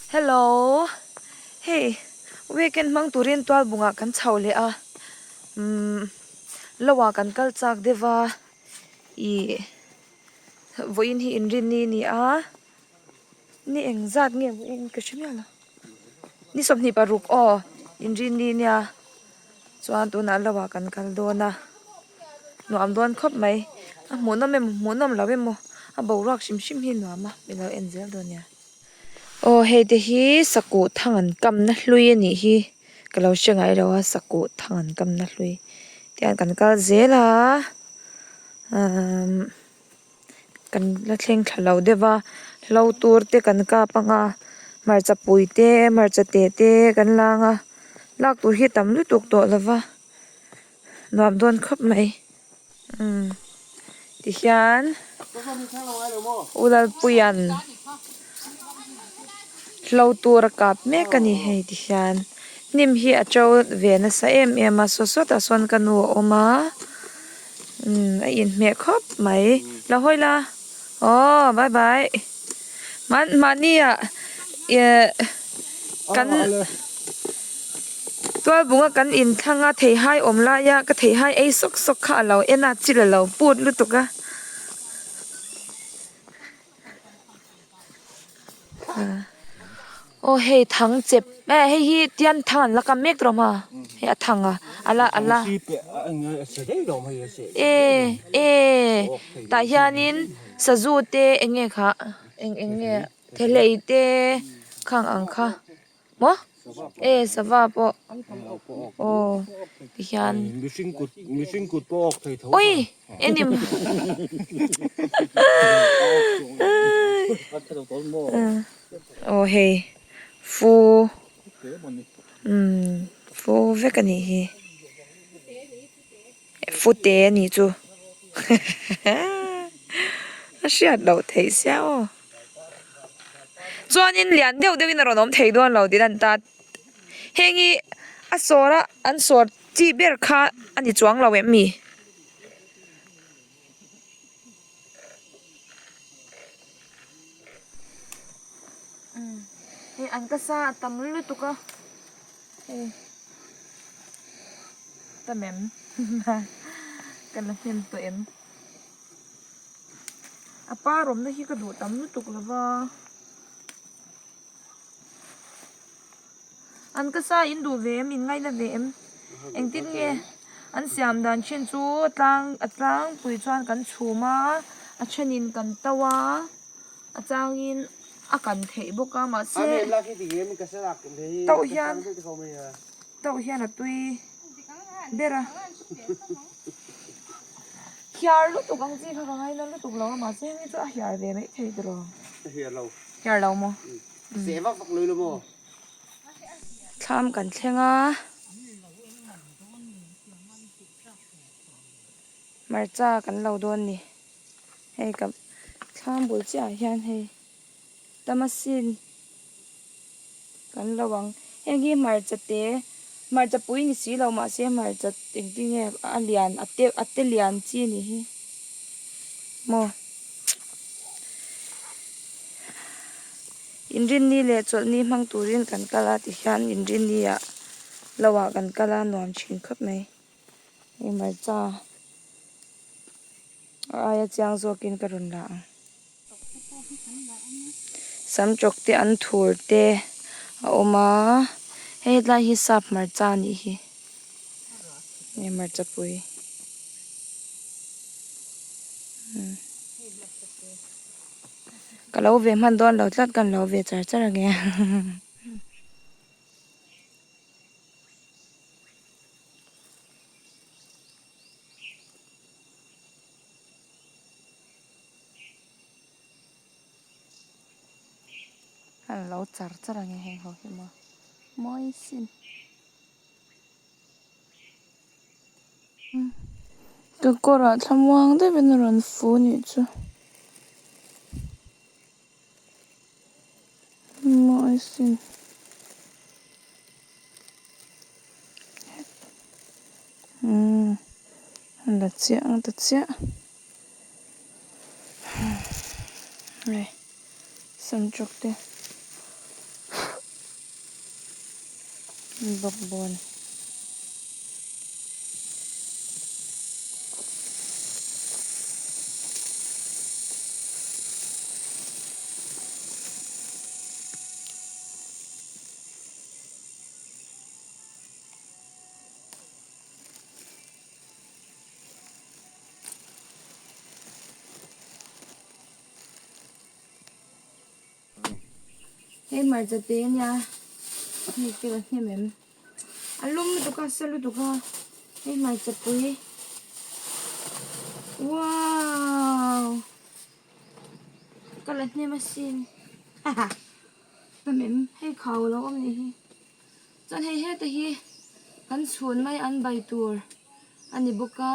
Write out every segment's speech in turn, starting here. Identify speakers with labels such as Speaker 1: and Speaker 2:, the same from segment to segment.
Speaker 1: Hello hei weekend hmang turin tualbungah kan chho leh a umm lo ah kan kal chak deuh a ih vawiin hi inrinni a ni a ni engzat nge vawiin ka hre miah lo ni 26 aw inrinni nia. Chuan tunah lo ah kan kal dawn a, nuam dawn khawp mai. A hmuhnawm emaw hmuhnawm lo emaw a boruak hrim hrim hi nuam a, min lo en zel dawn nia. Aw hei te hi sakuh thang an kamna hlui a nih hi ka lo hre ngai lo a sakuh thang an kamna hlui tihian kan kal zel a umm Kan la thleng thla lo deuh va, hlo tur te kan kap ang a, hmarcha pui te hmarcha te te kan la ang a, lak tur hi a tam lutuk tawh lo va, nuam dawn khawp mai umm tihian U Lalpuia'n hlo tur a kap mek a ni hei tihian hnim hi a to ve nasa em em a saw sawtah sawn ka nu a awm a. Umm a inhmeh khawp mai la hawi la aw bye bye hman mahni ah eh kan tualbung a kan inthlang a theihai awm lai a ka theihai ei sawk sawk kha a lo en a chil a lo put lutuk a. Aw hei thang chep eh hei hi tian thang an la kam mek tawh ma hei a thang a a la a la e e tah hianin sazu te eng nge kha eng eng nge thehlei te khang ang kha. Maw? E sava pawh aw tihian
Speaker 2: Mihring kut mihring kut pawh awk thei tho
Speaker 1: Ui enim aw hei fu umm fu vek a nih hi fu te a nih chu a hriat loh theih sia aw. Chuanin lian deuh deuhin a rawn awm thei dawn lo tih a ni ta. Heng hi a sawr a an sawr chi ber kha a ni chuang lo em mi? Hei an ka sa a tam lutuk a hei tam em ka la hnem tawh em. A par awmna hi ka duh tam lutuk lo va an ka sa in duh ve em in ngaina ve em engtin nge an siam dan thin chu tlang a tlangpui chuan kan chhum a a thenin kan to a a changin a kan theih bawk a mahse tauh hian tauh hian a tui ber a. Hiar lutuk ang chi kha ka ngaina lutuk lo a mahse hemi chu a hiar ve mai thei tiraw?
Speaker 2: A hiar lo.
Speaker 1: Hiar lo maw?
Speaker 2: Seh vak vak lui lo maw?
Speaker 1: Thlam kan thleng a. Hmarcha kan lo dawn ni. Hei ka thlam bul chiah ah hian hei tamasin Kan lo ang. Heng hi hmarcha te, hmarcha pui ni si lo mahse hmarcha engtin nge a lian a te a te lian chi a nih hi maw. Inrinni leh chawlhni hmang turin kan kal a tihian inrinni ah lo ah kan kal a nuam thin khawp mai. Hei hmarcha a aia chiang zawkin ka rawn la ang. Sam chawk te an thur te a awm a hei hetlai hi sap hmarcha a nih hi nge hmarcha pui ka lo ve hman dawn lo tlat kan lo ve char char ange. A lo char char ang e heng ho hi maw mawi sin.
Speaker 3: Ka kawrah thlamuang deuhin a rawn fu nih chu mawi sin. Umm a la chiah ang ta chiah. Hei sam chawk te. Bawkbawn. Hei hmarcha te ania hei tel a hnem em a lum lutuk a sa lutuk a hei hmarcha pui wow ka la hnem asin haha hnem em hei khau a lo awm nih hi chuan hei heta hi kan chhun mai an bai tur a ni bawk a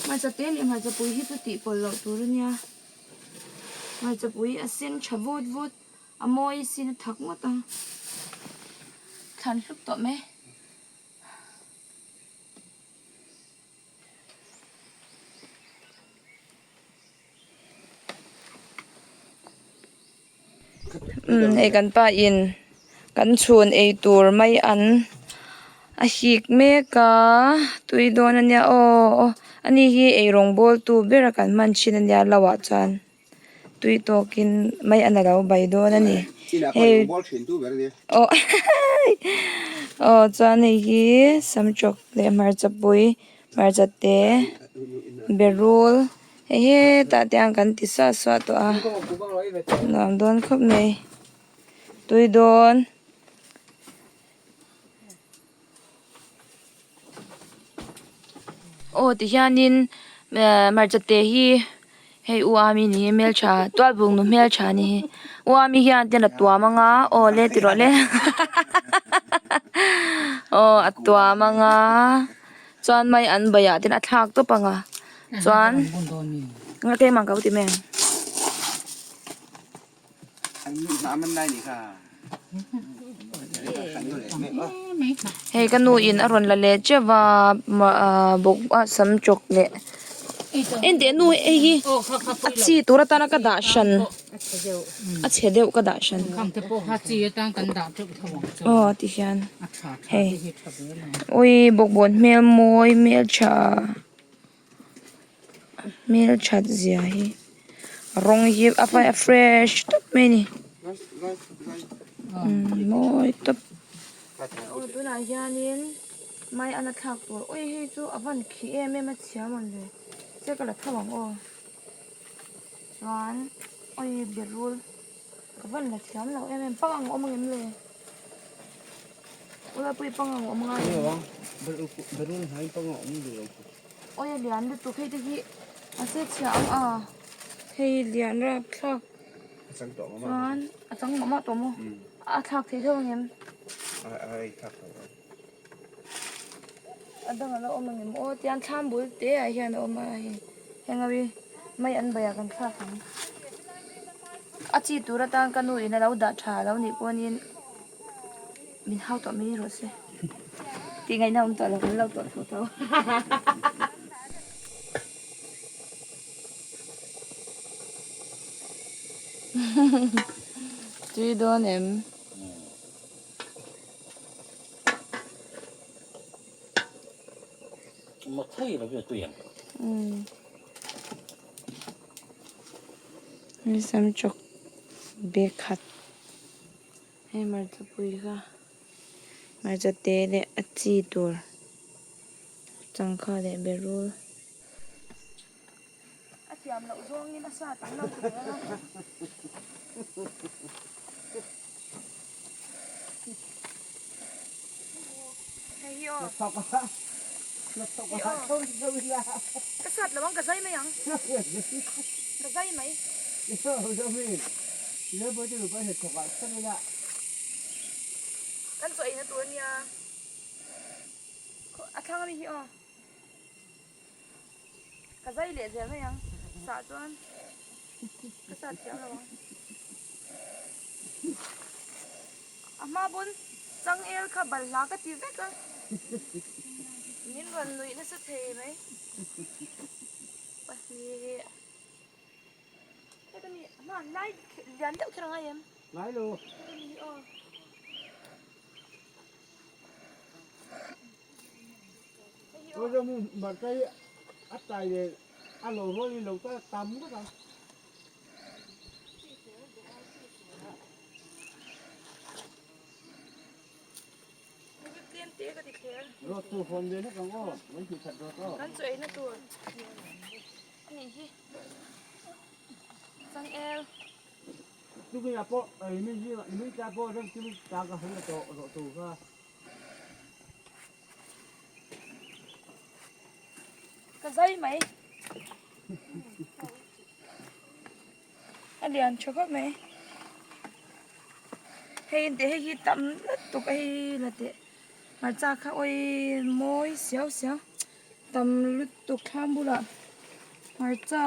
Speaker 3: hmarcha te leh hmarcha pui hi chu tih pawlh loh tur ania. Hmarchapui a sen tha vut vut a mawi sin a thak ngawt ang thlan hlup tawh mai. Umm hei kan pa in kan chhun ei tur mai an a hik mek a tui dawn ania aw ani hi eirawng bawl tu ber a kan hman thin ania lo ah chuan tui tawkin mai an alo bai dawn ani hei aw aw chuan hei hi samtawk leh hmarchapui hmarcha te berul. Hei hetah te ang kan ti suah suah tawh a nuam dawn khawp mai tui dawn. Aw ti hianin ehh hmarcha te hi hei u ami ni hi hmeltha tualbung nu hmeltha ni hi u ami hian ten a tuam anga aw le ti rawh le aw a tuam anga chuan mai an baiah ten a thlak tawp anga. Chuan nga keimah ka ti mai ang. Hei ka nu in a rawn la leh teuh va bawk a sam chawk leh enteh nu hei hi a chi tur atana ka dah hran a chhe deuh ka dah hran aw ti hian hei awii bawkbawn hmel mawi hmeltha. Hmelthat zia hi rawng hi a fai a fresh tawp mai a ni mawi tawp aw tunah hianin mai a la thlak tur awi hei chu a van khi em em a chhia mawn ve che ka la tho ang aw chuan awi berul ka van la thiam lo em em pang ang awm ang em le. Ula pui pang ang awm ngai em? Awi a lian lutuk hei te hi a che chhia ang a hei lian rap thlak chuan a chang mah mah tawh maw a thlak thei deuh ang em? A dang a la awm ang em aw tiang thlam bul te ah hian a awm a hei heng ho hi mai an baiah kan thlak ang a chi tur atan ka nu in a lo dah tha lo nih pawhin. Min hau tawh mai rawh se. Tih ngaihna awm tawh lo, kan lo tawh tho tho. Tui dawn em?
Speaker 4: Mathei lo hi tui ang.
Speaker 3: Hei samchawk bag khat. Hei hmarcha pui kha hmarcha te leh a chi tur changkha leh berul.
Speaker 1: A thiam loh zawngin a sa tam lo ti reng a. Hei hi aw. Hei aw. Ka sat lo ang ka zai mai ang. Ka zai mai. Kan chaw eina tur ania. A thlang ami hi aw. Ka zai leh zel mai ang. Sah chuan ka sat thiam lo ang. A hma pawn changel kha balhla ka ti vek a. Min rawn nuih nasa thei mai. Pahnih. Heta mi hma lai lian deuh kher a ngai em?
Speaker 2: Ngai lo.
Speaker 1: Heta mi hi aw. Kan chu eina tur anih hi changel. Ka zai mai. A lian tha khawp mai. Hei in teh hei hi tam lutuk a hei la teh hmarcha kha awi mawi siau siau tam lutuk thlam bulah hmarcha.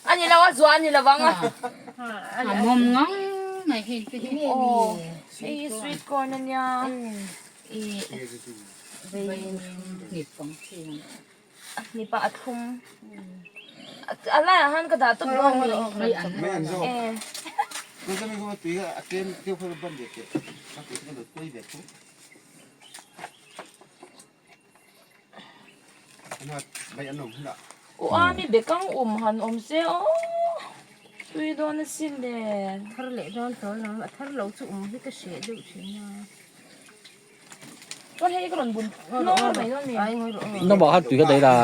Speaker 1: A ni lo a zuah a ni lo vang a.
Speaker 5: A mawm ngang mai hei te hi.
Speaker 1: Aw hei hi sweet corn a nia ih hnip ah a thlum a laiah khan ka dah tawp dawn a ni e. U ami bekang um han awm se aw tui dawn asin le.
Speaker 5: Thar leh dawn tawh lo a thar lo chu um hi ka hreh deuh thin a.
Speaker 1: Chuan hei ka rawn bun hlawm mai dawn a ni.
Speaker 4: Nau ah khan tui ka daih la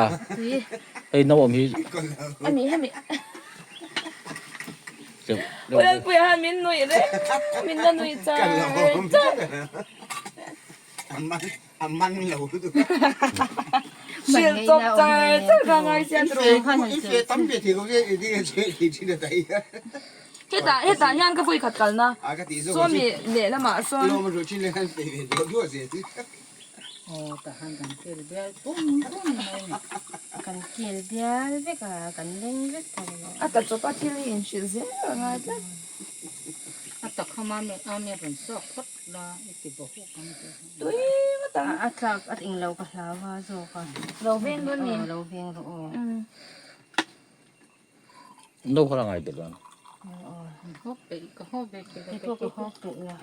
Speaker 4: hei nau awm hi.
Speaker 1: Ani hemi. Ulalpuia han min nuih reng min la nuih char char.
Speaker 2: A man lo lutuk.
Speaker 1: Hrilh chawp char char ka ngai sia tawh.
Speaker 2: I fe tam ve thei ko che i ding a che i thin a tai.
Speaker 1: Hetah hetah hian ka vawi khat kalna saw mi lehlamah sawn.
Speaker 2: Lawm a ru thin le khan pe ve duah duah zel.
Speaker 5: Aw tahan kan kel bial pum pum mai ni. Kan kel bial vek a kan leng vek thei lo.
Speaker 1: A ta chawpa thil hi inhrilh zel a ngai tlat.
Speaker 5: A ta kham a mi a rawn sawk phawt. La i ti bawk ang che.
Speaker 1: Tui ngawt ang.
Speaker 5: A tlak a eng lo ka hlau a zawk a.
Speaker 1: Lo veng dawn ni.
Speaker 5: Lo veng rawh aw.
Speaker 4: No kha la ngai tel ang.
Speaker 5: Hawk peih ka hawk ve peih ka pawh ka hawk peih la.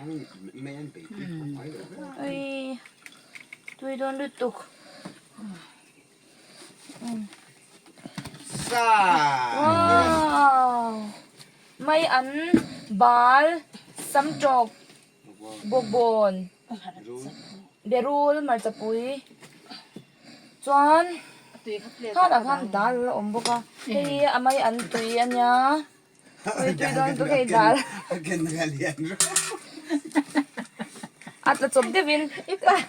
Speaker 1: Ui tui dawn lutuk.
Speaker 2: Sa.
Speaker 1: Wow. Mai an bal sam tawk bawkbawn berul hmarchapui chuan khanah khan dal a awm bawk a hei a mai an tui a nia tui tui dawn chu hei dal a tla chawp deuhin kan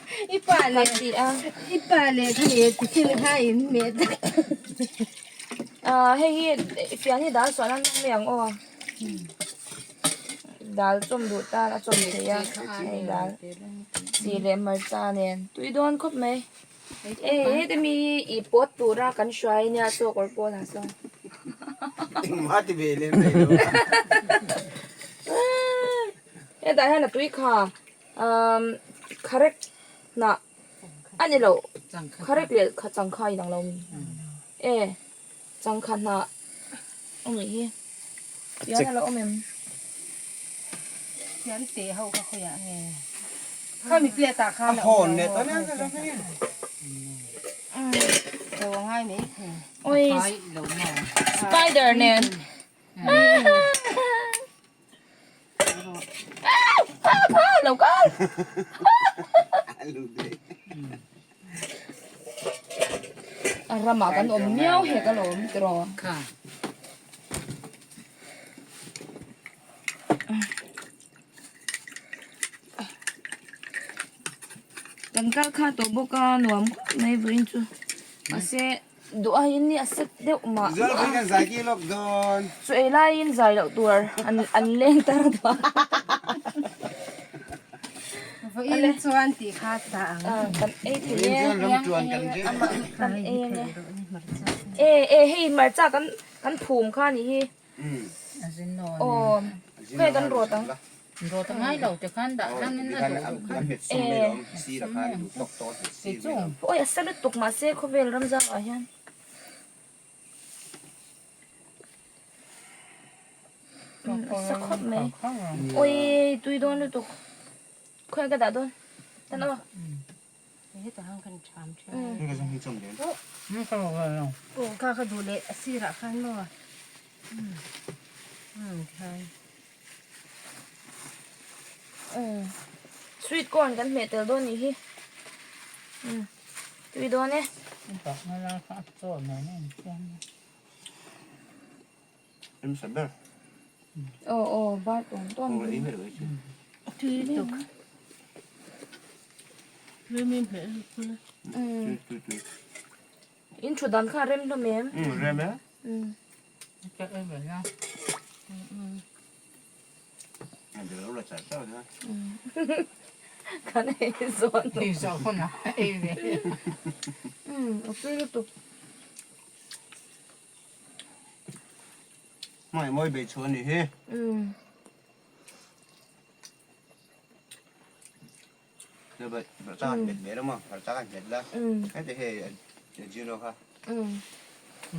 Speaker 1: ti a. Ahh hei hi fian hi dal suah nan hmang mai ang aw dal chawm duh tan a chawm thei a hei dal chi leh hmarcha nen tui dawn khawp mai hei heti mi hi ih pawt tura kan hruai nia chaw kawr pawn ah sawn hetah hian a tui kha ahh kharek hnah. A ni lo, kharek leh changkha inang lo mi? E, changkha hnah a nih hi. Fian a lo awm em?
Speaker 5: Fian teh ho kha khawiah nge? Khami plate ah khan a awm lo maw? Lo a ngai mai thei.
Speaker 1: Oi, spider nen. Lo kal. A ramah kan awm miau hek alawm tiraw.
Speaker 5: Kha.
Speaker 1: Kan kal kha tawh bawk a nuam khawp mai vawiin chu mahse Duh aiin ni a set deuh mah.
Speaker 2: Zual pui kan zai ki lawk dawn.
Speaker 1: Chu ei laiin zai loh tur an an leng tar duah.
Speaker 5: Vawiin chuan tih kha ta ang.
Speaker 1: Ah kan ei thei e.
Speaker 2: Vawiin chuan ram tuan kan ring.
Speaker 1: Amah kan ei a nia. E e hei hmarcha kan kan phum kha nih hi. Aw khawi kan rawt ang.
Speaker 5: Rawt a ngai lo te khan dah tlang in a duh duh khan.
Speaker 1: Awi a sa lutuk mahse khawvel ram zau ah hian.
Speaker 3: Nasa khawp mai. Ui tui dawn lutuk. Khawiah ka dah dawn? Tan aw. Sweet corn kan hmeh tel dawn nih hi. Tui dawn e. Aw aw bar tawn tawn hi. In thu dan kha a rem hlawm em?
Speaker 2: Rem e.
Speaker 3: Kan ei zawn. Ei zawh hunah ei ve. A tui lutuk.
Speaker 2: Hmai mawi bei chhuah a nih hi.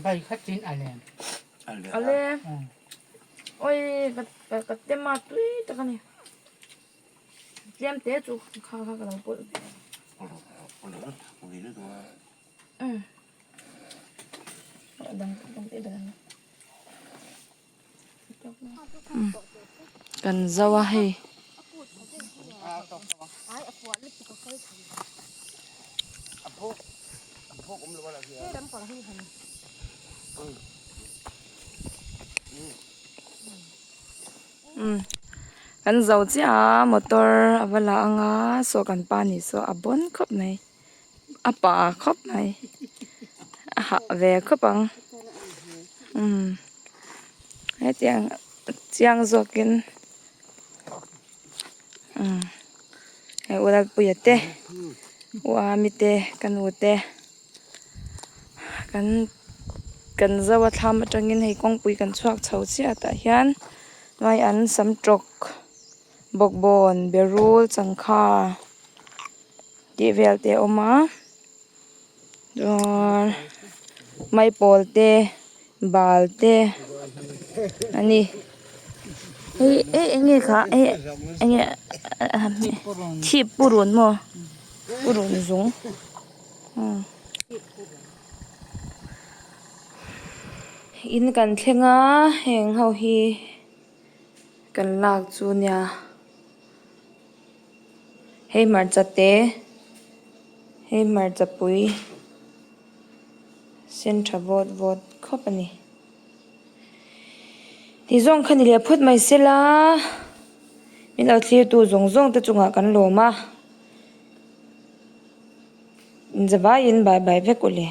Speaker 5: Bai kha chin a lem.
Speaker 3: A lem. Oi ka ka tem a tui tak a ni. Tlem te chu kha kha ka lo pawlh ve. Kan zo a hei. Kan zo chiah a motor a va la ang a saw kan pa ni saw a bawn khawp mai. A pa khawp mai a hah ve khawp ang umm hetiang chiang zawkin umm hei u Lalpuia te u Ami te ka nu te kan kan zo a thlam atangin hei kawngpui kan chhuak chho chiah tah hian vai an sam tawk bawkbawn berul changkha. Tih vel te a awm a chuan maipawl te bal te a ni hei hei eng nge kha hei eng nge chhip purun maw purun zung in kan thleng a heng ho hi kan lak chu nia. Hei hmarcha te hei hmarcha pui sen tha vawt vawt khawp a ni ti zawng kha ni leh phawt mai sela min lo thlir tu zawng zawng te chungah kan lawm a inzavaiin bye bye vek u le.